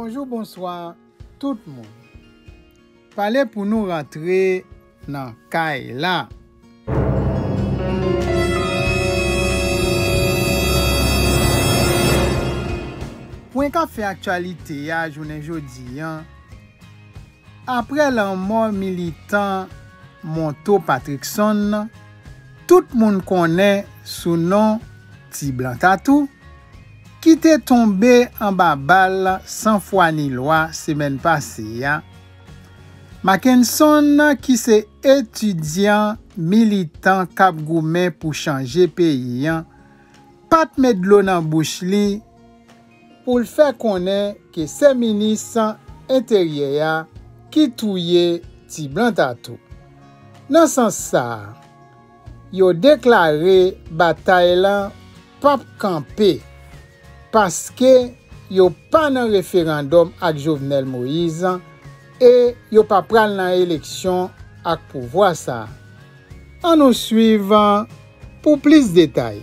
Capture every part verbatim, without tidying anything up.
Bonjou, bonswa, tout moun. Pale pou nou rantre nan kay la. Pwen k ap fè aktyalite a jounen jodi a, apre lanmò militan Monto Patrickson, tout moun konnen sou non Ti Blan Tatou, ki te tonbe anba bal san fwa ni lwa semèn pase a. Mackenson, ki se etidyan militan k ap goumen pou chanje peyi a, pa t met dlo nan bouch li pou l fè konnen ke se minis enteryè a ki touye Ti Blan Tatou. Nan sans sa a, yo deklare batay lan p ap kanpe, paske yo pa nan referandòm ak Jovenel Moïse e yo pa pral nan eleksyon ak pouvwa sa a. Ann nou swiv pou plis detay.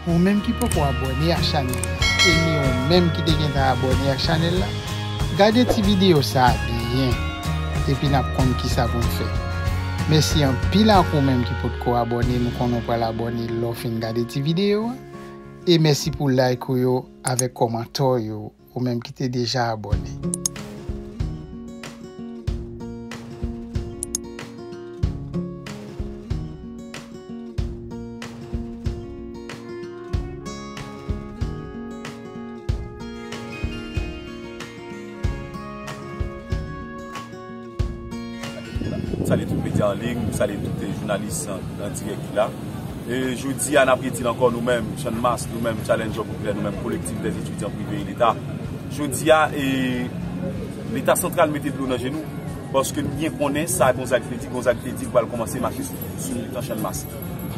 Ou menm ki poko abòne ak chanèl la, e ni ou menm ki te gentan abòne ak chanèl la, gade ti videyo sa a byen, epi n ap konn kisa pou n fè. Mèsi anpil ak ou menm ki potko abòne, nou konnen w pral abòne lè w fin gade ti videyo a. E mèsi pou like ou yo avèk kòmantè w yo, ou menm ki te deja abòne. M salye tout medya an liy, m salye tout, eh, jounalis an, an dirèk ki la. E jodi a, n ap redi l ankò, nou menm, Channmas, nou menm, Challenger Popilè, nou menm, Collectif des Étudiants Privés et Leta. Jodi a, e, Leta santral mete dlo nan je nou, paske nou byen konnen sa Gonzague te di, Gonzague te di l pral kòmanse mache sou, sou militan Channmas.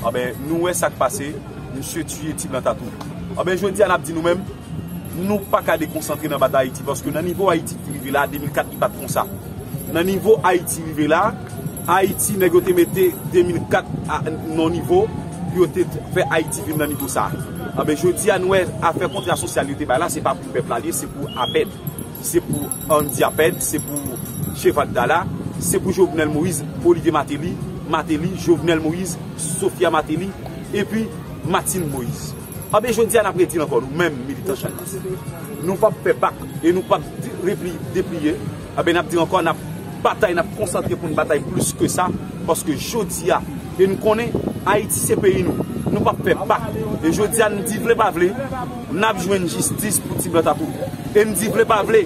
Anben, nou wè sa k pase, misye tiye Ti Blan Tatou. Anben, jodi a, n ap di nou menm, nou pa ka dekonsantre nan batay Ayiti, paske nan nivo Ayiti rive la, de mil kat li pa t konsa. Nan nivo Ayiti rive la, Ayiti, nèg yo te mete de mil kat a, nan nivo, pou yo te fè Ayiti vin nan nivo sa. Anben, jodi a, nou wè afè kontra sosyal yo te bay la, se pa pou pèp la li ye, se pou Apèd, se pou Andy Apèd, se pou Cheval Dala, se pou Jovenel Moïse, Olivier Martelly, Martelly, Jovenel Moïse, Sophia Martelly, epi Martine Moïse. Anben, jodi a, n ap redi l ankò, nou menm militan Channmas, nou p ap fè bak e nou p ap de-, repli-, depliye. Anben, n ap di ankò, n ap batay, n ap konsantre pou n batay plis ke sa, paske jodi a, e n konnen, Ayiti se peyi nou, nou p ap fè bak. E jodi a, n di vle pa vle, n ap jwenn jistis pou Ti Blan Tatou. E n di vle pa vle,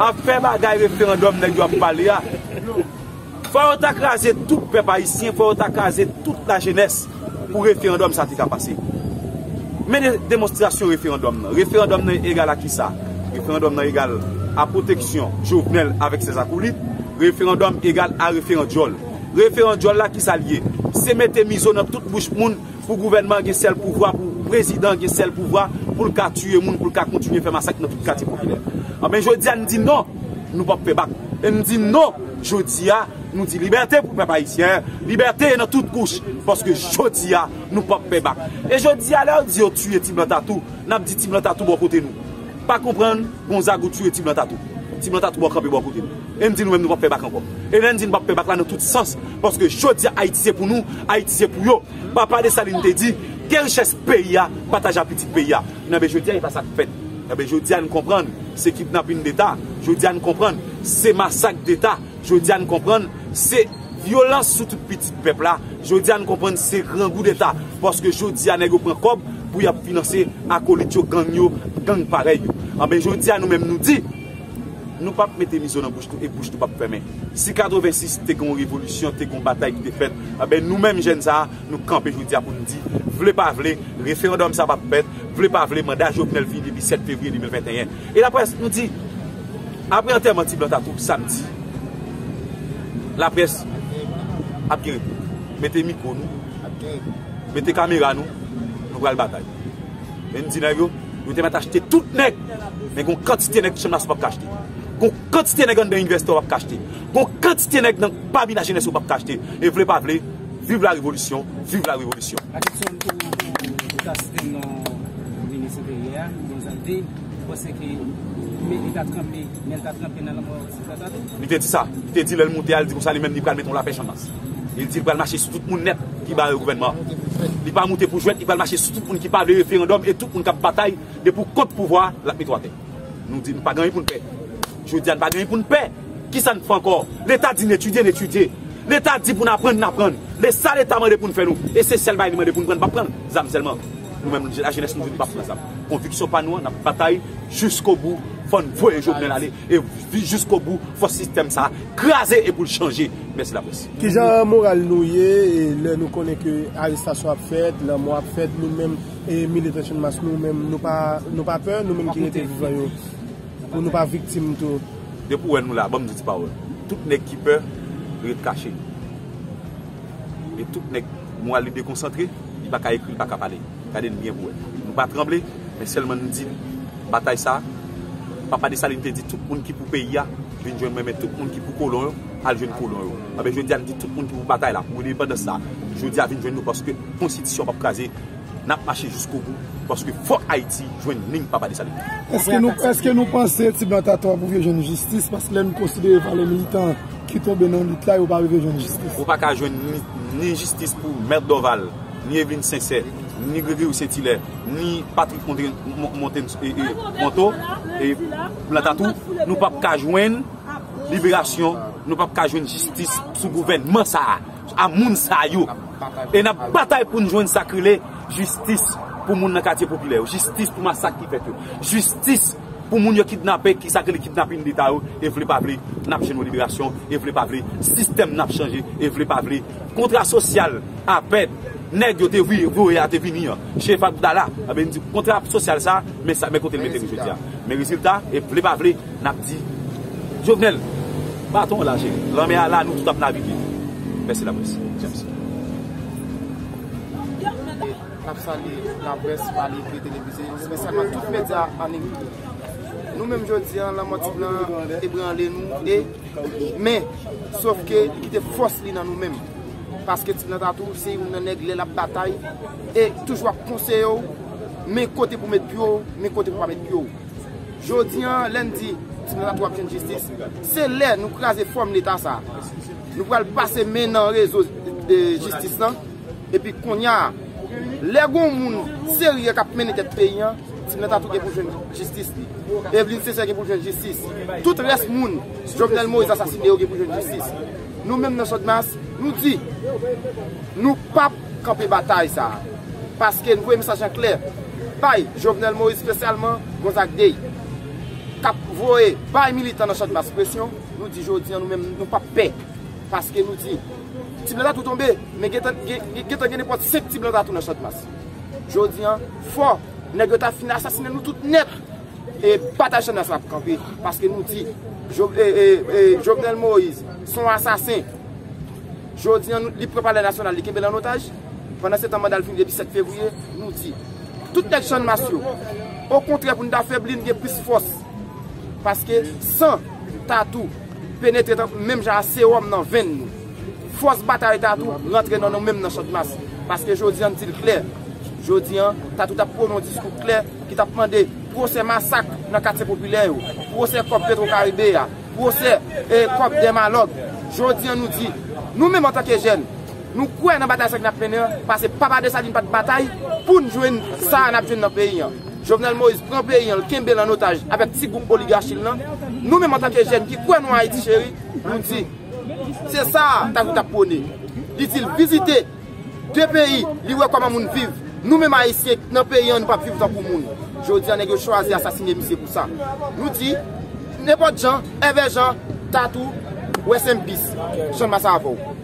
afè bagay referandòm nèg yo ap pale a, fò yo ta kraze tout pèp ayisyen, fò yo ta kraze tout lajenès pou referandòm sa te ka pase. Men de-, demonstrasyon referandòm nan. Referandòm nan egal a kisa? Referandòm nan egal a pwoteksyon Jovenel avèk sèzakolit. Referandòm egal a referandyòl. Referandyòl la, kisa l ye? Se mete mizo nan tout bouch moun pou gouvènman an gen sèl pouvwa, pou prezidan an gen sèl pouvwa, pou l ka tiye moun, pou l ka kontinye fè masak nan tout katye popilè. Anben, jodi a, n di non, nou p ap fè bak. E n di non, jodi a, nou di libète pou pèp ayisyen, libète nan tout kouch, paske jodi a, nou p ap fè bak. E jodi a, lè yo di yo tiye Ti Blan Tatou, n ap di Ti Blan Tatou bò kote nou. Pa konprann, Gonzague ou tiye Ti Blan Tatou. Ti Blan Tatou bò kanpe bò kote nou. E n di nou menm nou p ap fè bak ankò. E lè n di nou p ap fè bak la nan tout sans, paske jodi a Ayiti se pou nou, Ayiti se pou yo. Papa Desalin te di, ke richès peyi a, pataje ak pitit peyi a. Enben jodi a, e pa sa k fèt. Enben jodi a, n konprann, se kidnapin deta. Jodi a, n konprann, se masak deta. Jodi a, n konprann, se vyolans sou tout pitit pèp la. Jodi a, n konprann, se grangou deta. Paske jodi a, nèg yo pran kòb pou y ap finanse akolit yo, gang yo, gang parèy yo. Anben, jodi a, nou menm, nou di, nou p ap mete mizo nan bouch nou e bouch nou p ap fèmen. Si katrevensis te gen yon revolisyon, te gen yon batay ki te fèt, anben, nou menm jèn sa a, nou kanpe jodi a pou n di, vle pa vle, referandòm sa p ap fèt, vle pa vle, manda Jovenel fini depi sèt fevriye de mil venteyen. E laprès, nou di, apre antèman Ti Blan Tatou, samdi, laprès ap gen repons. Mete mikwo nou, mete kamera nou, nou pral batay. Men n di nèg yo, yo te mèt achte tout nèg. Men gon kantite nèg Channmas ou p ap ka achte. Gon kantite nèg anndan inivèsite ou p ap ka achte. Gon kantite nèg nan Pami Lajenès ou p ap ka achte. E vle pa vle, viv la revolisyon, viv la revolisyon. Aksyon pou, pou ta site non minis enteryè a, Gonzague, ou panse ke Li ta tranpe, men l ta tranpe nan lanmò Sandra tou. Li te di sa. Li te di lè l moute a, li di konsa li menm li pral mete yon lapè Channmas. E li di li pral mache sou tout moun nèt ki bare gouvènman an. Li pa moute pou jwèt, li pral mache sou tout moun ki pa vle referandòm e tout moun k ap batay de pou kont pouvwa a, l ap mete w atè. Nou di nou pa gen anyen pou n pè. Jodi a, nou pa gen anyen pou n pè. Kisa n fè ankò? Leta di n etidye, n etidye. Leta di pou n aprann, n aprann. Lè sa Leta mande pou n fè nou, e se sèl bagay li mande pou n pran, n p ap pran zam sèlman. Nou menm, lajenès, nou di nou p ap pran zam. Konviksyon pa nou an, n ap batay jiskobou. Fò n voye Jovenel ale e vi-, jiskobou. Fò sistèm sa a kraze e pou l chanje. Mèsi laprès. Kijan moral nou ye, e lè nou konnen ke arestasyon ap fèt, lanmò ap fèt, nou menm, e militan Channmas, nou menm, nou pa, nou pa pè, nou menm ki rete vivan yo, pou nou pa viktim tou? Depi w wè nou la, ban m di ti pawòl. Tout nèg ki pè, ret kache. E tout nèg, moral li dekonsantre, li pa ka ekri, li pa ka pale. Gade n byen pou wè. Nou pa tranble, men sèlman n di batay sa, Papa Desalin te di tout moun ki pou peyi a, vin jwenn mwen, men tout moun ki pou kolon yo, al jwenn kolon yo. Anben, jodi a, n di tout moun ki pou batay la, pou endepandans sa, jodi a, vin jwenn nou, paske konstitisyon p ap kraze, n ap mache jiskobou, paske fòk Ayiti jwenn liy Papa Desalin. Èske nou, èske nou panse Ti Blan Tatou ap rive jwenn jistis? Paske lè nou konsidere valè militan ki tonbe nan lit la, yo pa rive jwenn jistis. Ou pa ka jwenn ni, ni jistis pou Mèt Dorval, ni Evelyne Sincère, ni Gregory Saint-Hilaire, ni Patrick Monte-, Mon-, Monte-, e, e, Monto, e Blan Tatou, nou p ap ka jwenn liberasyon, nou p ap ka jwenn jistis sou gouvènman sa a, a moun sa yo. E n ap batay pou n jwenn sa k rele jistis pou moun nan katye popilè yo, jistis pou masak ki fèt yo, jistis pou moun yo kidnape, ki sa k rele kidnapin deta yo, e vle pa vle, n ap jwenn yon liberasyon, e vle pa vle, sistèm nan ap chanje, e vle pa vle, kontra sosyal, apèd, nèg yo te vi-, voye a te vini an, Chef Abdallah, anben n di kontra sosyal sa, men sa, men kote l mete nou jodi a. Men rezilta, e vle pa vle, n ap di, Jovenel, baton an la, cheri. Lanmè a la, nou tout ap navige. Mèsi laprès. James. N ap salye laprès, pa li ekri, televize, espesyalman tout medya an Ayiti. Nou menm jodi a, lanmò Ti Blan ebranle nou, e, men, sòf ke li kite fòs li nan nou menm. Paske Ti Blan Tatou se youn nan nèg lè l ap batay, e toujou ap konseye w, men kote pou met pye w, men kote pou pa met pye w. Jodi a, lè n di Ti Blan Tatou ap jwenn jistis, se lè nou kraze fòm Leta sa. Nou pral pase men nan rezo, e, jistis lan. Epi kounye a, lè gon moun serye k ap mennen tèt peyi an, Ti Blan Tatou gen pou jwenn jistis li. Evelyne Sincère gen pou jwenn jistis. Tout rès moun Jovenel Moïse asasine yo gen pou jwenn jistis. Nou menm nan Channmas, nou di, nou p ap kanpe batay sa a. Paske n voye mesaj an klè bay Jovenel Moïse, espesyalman Gonzague Day, k ap voye bay militan nan Channmas presyon. Nou di jodi a, nou menm, nou p ap pè. Paske nou di, Ti Blan Tatou tonbe, men gentan, gen, gen, gentan gen nenpòt senk Ti Blan Tatou nan Channmas. Jodi a, fò nèg yo ta fin asasine nou tout nèt. E batay Channmas la ap kanpe, paske nou di, Jo-, e, e, e, Jovenel Moïse se yon asasen. Jodi a, nou, li pran Palè Nasyonal, li kenbe l an otaj. Pandan se tan, manda l fini depi sèt fevriye, nou di, tout nèg Channmas yo, okontrè, pou n ta febli, n gen plis fòs. Paske san Tatou penetre tan, menm jan a sewòm nan venn nou. Fòs batay Tatou rantre nan nou menm nan Channmas. Paske jodi a, n di l klè. Jodi a, Tatou t ap pwone yon diskou klè ki t ap mande pwosè masak nan katye popilè yo, pwosè kòb Petro Caribe a, pwosè, e, kòb Dermalog. Jodi a, nou di, nou menm antanke jèn, nou kwè nan batay sa k n ap mennen an, paske Papa Desalin pa t batay pou n jwenn sa n ap jwenn nan peyi an. Jovenel Moïse pran peyi an, l kenbe l an otaj avèk ti gwoup oligachi l lan. Nou menm antanke jèn ki kwè nan Ayiti cheri, nou di, se sa Tatou t ap pwone. Li di l vizite de peyi, li wè kòman moun viv. Nou menm Ayisyen nan peyi an, nou p ap viv tankou moun. Jodi a, nèg yo chwazi asasine misye pou sa. Nou di, nenpòt jan, èvè jan, Tatou, rest in peace. Channmas avè w.